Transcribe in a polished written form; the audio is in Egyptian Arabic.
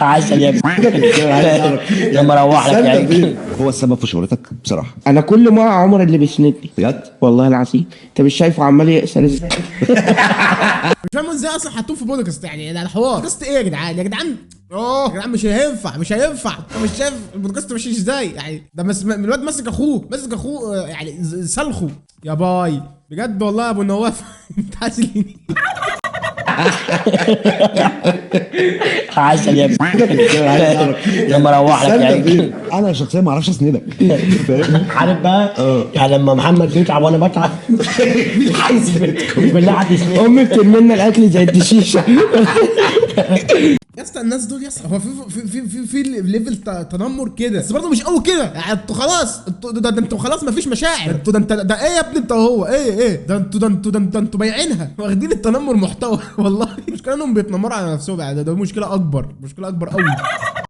عسل يا ابني. لما اروح لك يعني. هو السبب في شهرتك بصراحة. انا كل ما عمر اللي بيسندني بجد والله العظيم. انت مش شايفه عمال يقسل ازاي؟ مش فاهم ازاي اصلا حطوه في بودكاست يعني. ده الحوار بودكاست ايه يا جدعان؟ يا جدعان يا جدعان مش هينفع، مش هينفع. انت مش شايف البودكاست ماشي ازاي يعني؟ ده الواد ماسك اخوه، ماسك اخوه يعني سلخه يا باي بجد والله يا ابو نواف. انت عايز عسل يا ابني. لما اروح لك يعني. انا شخصيا ما اعرفش اسندك. عارف بقى يعني لما محمد بيتعب وانا بتعب بالله حد يسندني. امي بترمي لنا الاكل زي الدشيشه. يا اسطى الناس دول يا اسطى هو في في في في level تنمر كده، بس برضه مش قوي كده يعني. انتوا خلاص، انتوا ده انتوا خلاص مفيش مشاعر. انتوا ده انت ده ايه يا ابني انت هو ايه ايه ده انتوا ده انتوا ده انتوا انتوا بايعينها، واخدين التنمر محتوى. والله المشكلة انهم بيتنمروا على نفسهم يعني. ده مشكلة اكبر، مشكلة اكبر قوي.